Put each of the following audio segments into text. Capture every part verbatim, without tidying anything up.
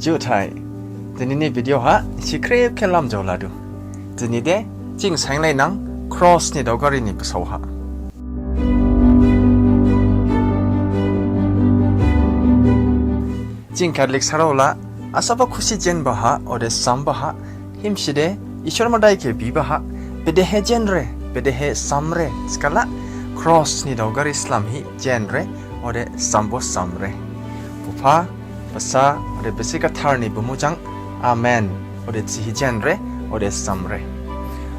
Juthai. Dinini video ha nisi khrip khe lamjao ladu. Dini de jing sainglai nang cross ni daogari ni basao ha. Jing Catholic sarao la asaba khusi jenba ha ode samba ha, himsi de Isor Madai khe biba ha, bedehe jenre, bedehe samre thikhala, cross ni daogari slam hi jenre ode sambo samre. Bupha, Basa ode Bese Gathar ni bumu jang, Amen ode thihi jenre ode samre.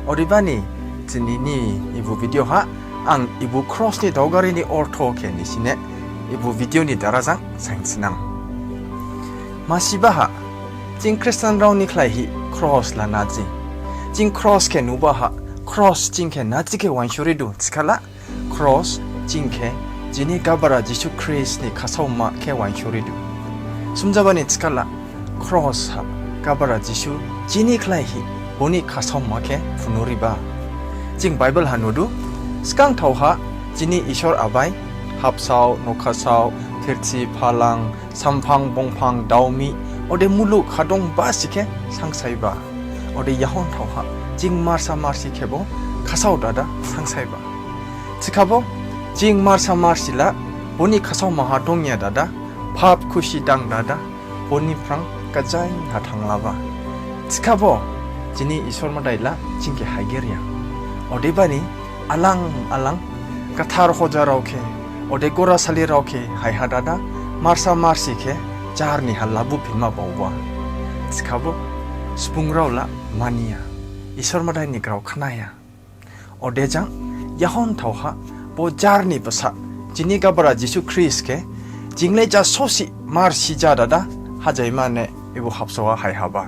Odebani dinini ebo video ha ang ebo cross ni daogari ni ortho khe nisine ebo video ni dara jang sainthi nang. Masiba ha, jing Christian rao ni khlai hi cross la naji. Jing cross khe nuba ha, cross jing khe naji khe wainso ridu thikhala, cross jing khe jini Gabara Jisu Christ ni khasaoma khe wainso ridu. Sumjabani thikhala, cross ha Gabara Jisu jini khlai hi boni khasaoma khe phunu riba. Jing Bible ha nudu, sgang thao ha jini Isor Abai, habsao, nokhasao, phirthi, phalang, samphang, bongphang, daomi, ode muluk ha dong basi khe sangsaiba. Ode yahon thao ha jing marsa marsi khebo khasao dada sangsaiba. Thikhabo, jing marsa marsi la boni khasaoma ha dongya dada, phap khusi dang dada, boni phrang gajain ha thanglaba. Thikhabo, jini Isor Madai la jing khe haigerya. Odebani, alang alang, gathar hoja rao khe, ode gorasali rao khe, haiha dada, marsa marsi khe, jarni ha labu phinma baoba. Thikhabo, subung rao la maniya, Isor Madai ni grao khnaya. Ode jang, yahon thao ha, bo jarni basa, jini Gabara Jisu Christ khe, jingle ja sosi marsi ja dada, hajaimane ebo habsao ha haihaba.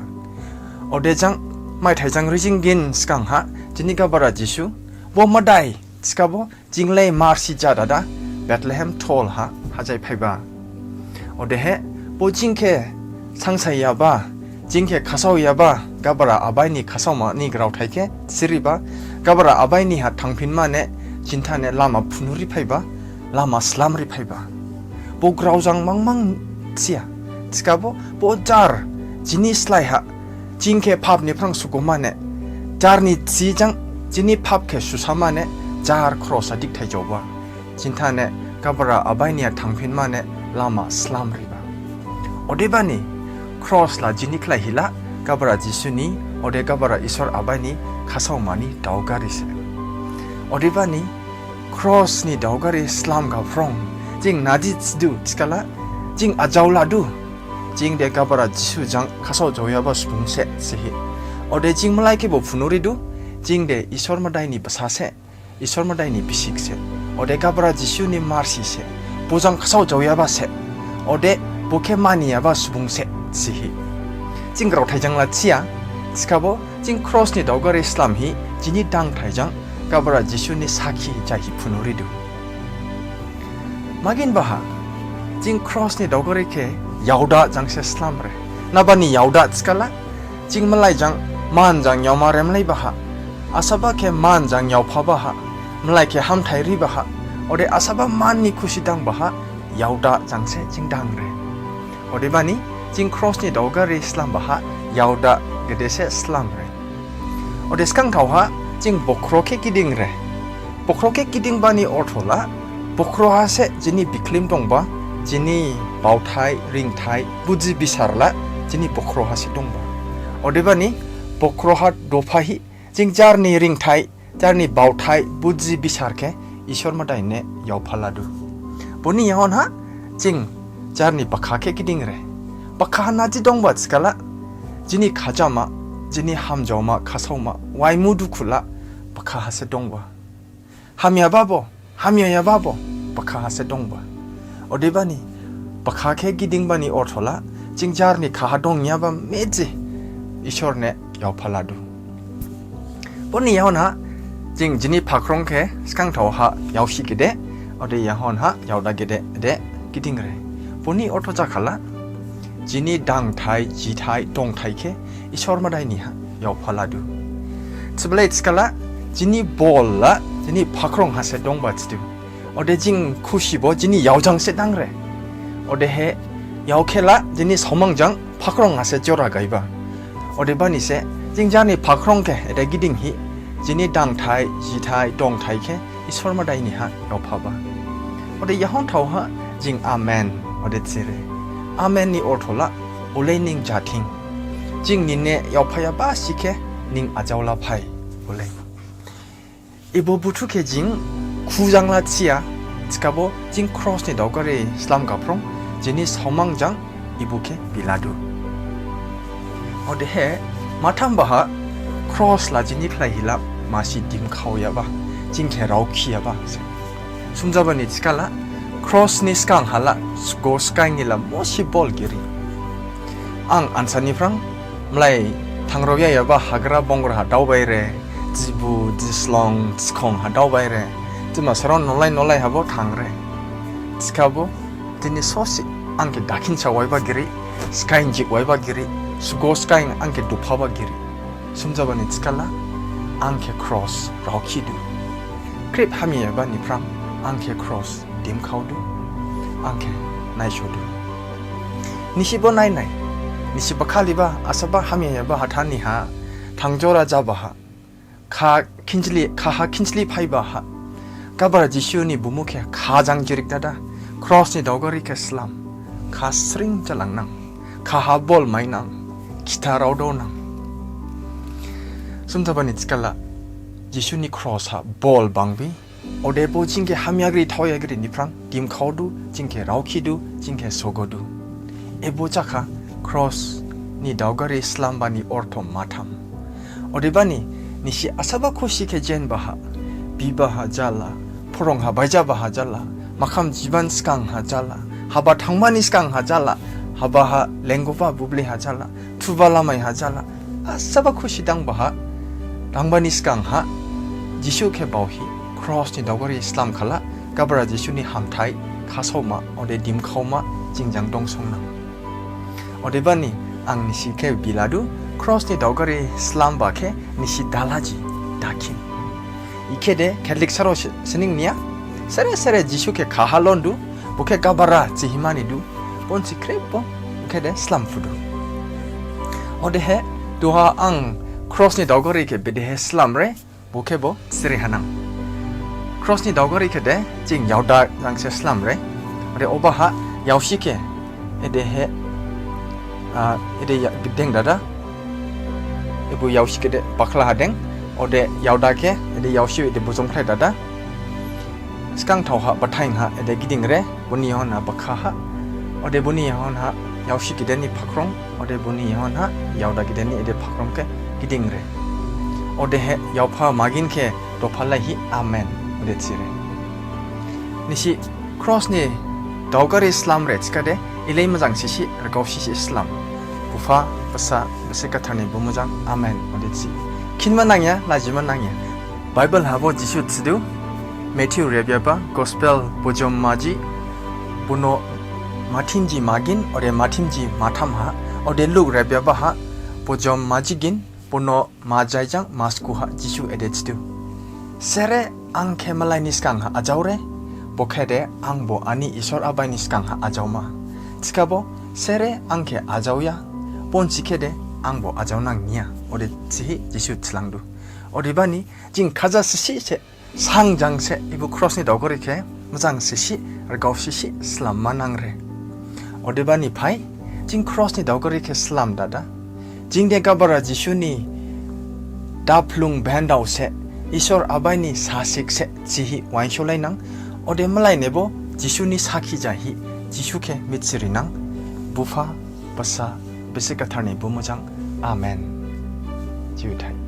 Ode jang, maithai jang rijing gin sgang ha, jini Gabara Jisu, bo Madai, thikhabo, jingle marsi ja dada, Bethlehem thol ha hajai phaiba. Odehe, bo jing khe sangsaiyaba, jing khe khasaoyaba, Gabara Abai ni khasaoma ni graothai khe siriba, Gabara Abai ni ha thangphinmane, jinthane lama phunuri phaiba, lama slamri phaiba. Bo grao jang mangmang thiya, thikhabo, bo jar, jini slai ha, jing khe phap ni phrang sugomane, jarni thi jang, jini phap khe susamane, jar cross ha dikthai jaoba. Jinthane Gabara Abai ni ha thangphinmane lama slamriba. Odebani, cross la jini khlai hi la, Gabara Jisu ni, ode Gabara Isor Abai ni khasaoma ni daogari se. Odebani, cross ni daogari slam gaphrong, jing naji thidu thikhala, jing ajao ladu, jing de Gabara Jisu jang khasao jaoyaba subung se, thihi. Ode jing malai khebo phunuridu, jing de Isor Madai ni basa se, Isor Madai ni bisik se. Ode Gabara Jisu ni marsi se. Bo jang khasao jaoyaba se. Ode bo khe maniyaba subung se, thihi. Jing graothai jang la thiya, thikhabo jing cross ni daogari slam hi, jini dangthai jang, Gabara Jisu ni sakhi jahi phunuridu. Magin baha, jing cross ni daogari khe yaoda jang se slamre. Nabani yaoda thikhala, jing malai jang, man jang yaoma remlai baha. Asaba khe man jang yaopha baha. Malai khe hamthai ri baha. Ode asaba man ni khusi dang baha, yaoda jang se jing dangre. Odebani, jing cross ni daogari slam baha, yaoda gede se slamre. Ode sgang thao ha, jing bokhro khe gidingre. Bokhro khe gidingbani ortho la, bokhro ha se jini bikhlim dongba, jini baothai, ringthai, buji bisar la, jini bokhro ha se dongba. Odebani, bokhro ha dopha hi, jing jarni ringthai, jarni baothai, buji bisar khe, Isor Madai ne yaopha ladu. Boni yahon ha, jing jarni bakha khe gidingre. Bakha ha naji dongba thikhala, jini khajama, jini hamjaoma, khasaoma, waimu dukhu la, bakha ha se dongba. Hamyaba bo, hamyayaba bo, bakha ha se dongba. Odebani, bakha khe gidingbani ortho la, jing jarni khaha dongyaba meje, Isor ne yaopha ladu. Boni yahon ha, jing jini phakhrong khe sgang thao ha yaosi gede, ode yahon ha yaoda gede de gidingre. Boni ortho jakhala, jini dangthai, jithai, dongthai khe Isor Madai ni ha yaopha ladu. Thiblai thikhala, jini bol la, jini phakhrong ha se dongba thidu. Ode jing khusi bo jini yao jang se dangre. Odehe yao khe la jini saomang jang Phakhrong ha se jora gaiba. Odebani se, jing jarni phakhrong khe ede giding hi, jini dangthai, jithai, dongthai khe Isor Madai niha yaophaba. Ode yahonthao ha jing Amen ode thire. Amen ni ortho la, olei ning jathing. Jing nine yaophayaba si khe ning ajaola phai, olei. Ebo buthu khe jing khujang la thiya, thikhabo jing kross ni daogari slam gaphrong, jini saomang jang ebo khe biladu. Odehe, mathamba ha kross la jini khlaihi la masi dimkhaoyaba, jing khe raokhiyaba se. Sumjabani thikhala, kross ni sgang ha la, sgo sgain ni la musi bol giri. Ang ansa niphrang, mlai thangraoyayaba hagra bongra ha daobai re, jibu, jislong, jikhong ha daobai re, jima saron nolai nolai habo thang re. Thikhabo, dini sosi ang khe dakhin sawaiba giri, sgain jikwaiba giri, sgo sgain ang khe duphaba giri. Sumjabani thikhala, ang khe kross raokhidu. Khrip hamyayaba niphrang, ang khe kross dimkhaodu, ang khe naisodu. Nisi bo nainai, nisi bakhaliba, asaba hamyayaba hathani ha, thangjora jaba ha, kha khinjli, kha ha khinjli phaiba ha, Gabra Jisu ni bumu khe kha jang jirik dada, kross ni daogari khe slam, kha sring jalangnang, kha ha bol mainang, khitha raodaonang. Sumjabani thikhala, Jisu ni kross ha bol bangbi, ode bo jing khe hamyagri thaoyagri niphrang dimkhaodu, jing khe raokhidu, jing khe sogodu. Ebo jakha kross ni daogari slambani ortho matham. Odebani, nisi asaba khusi khe jenba ha, biba ha jala, phorong ha baijaba ha jala, makham jiban sgang ha jala, haba thangmani sgang ha jala, haba ha lenguba bubli ha jala, thuba lamai ha jala, asaba khusi dangba ha, dangbani sgang ha, Jisu khe baohi, kross ni daogari slam khala, Gabra Jisu ni hamthai, khasaoma, ode dimkhaoma, jing jang dongsongnang. Odebani, ang nisi khe biladu, kross ni daogari slamba khe nisi dalaji, dakhin. Ikhe de Catholic saro se-, sining niya, sere sere Jisu khe kha ha londu, bo khe Gabra thihi manidu, bonsi khrip bo, bo khe de slamphudu. Odehe, duha ang kross ni daogari khe bedehe slam re, bo khe bo siri hanang. Kross ni daogari khe de, jing yaoda jang se slam re. Ode oba ha yaosi khe, edehe, ah, ede ya, deng dada. Ebo yaosi khe de bakhla ha deng. Ode yaoda khe, ede yaosi ede bojong khlai dada. Sgang thao ha, bathaing ha, ede giding re, boni yahon ha bakha ha. Ode boni yahon ha, yaosi gede ni phakhrong, ode boni yahon ha, yaoda gede ni ede phakhrong khe giding re. Odehe, yaopha magin khe, dopha lai hi, Amen, ode thire. Nisi, kross ni daogari slam re thikhade, ilei mojang sisi, rgao sisi slam. Bupha, Basa, Bese Gathar ni bumu jang, Amen, ode thi. Khinma nangya, lajima nangya. Bible habo Jisu thidu, Matthew rebyaba, Gospel bojom maji, bono mathimji magin, ode mathimji matham ha, ode Luke rebyaba ha, bojom majigin, bono majaijang masku ha Jisu ede thidu. Sere ang khe malai ni sgang ha ajao re, bo khe de ang bo ani Isor Abai ni sgang ha ajaoma. Thikhabo, sere ang khe ajaoya, bonsi khe de ang bo ajaonang niya, ode thihi Jisu thilangdu. Odebani, jing khaja sisi se, sang jang se, ebo kross ni daogari khe, mojang sisi, rgao sisi, slamma nang re. Odebani phai, jing kross ni daogari khe slam dada. Jing de Gabra Jisu ni daphlung bendao se, Isor Abai ni sasik se, thihi wainso lainang, ode malai nebo, Jisu ni sakhi jahi, Jisu khe mithi rinang, Bupha, Basa, Bese Gathar ni bumu jang, Amen. Juthai.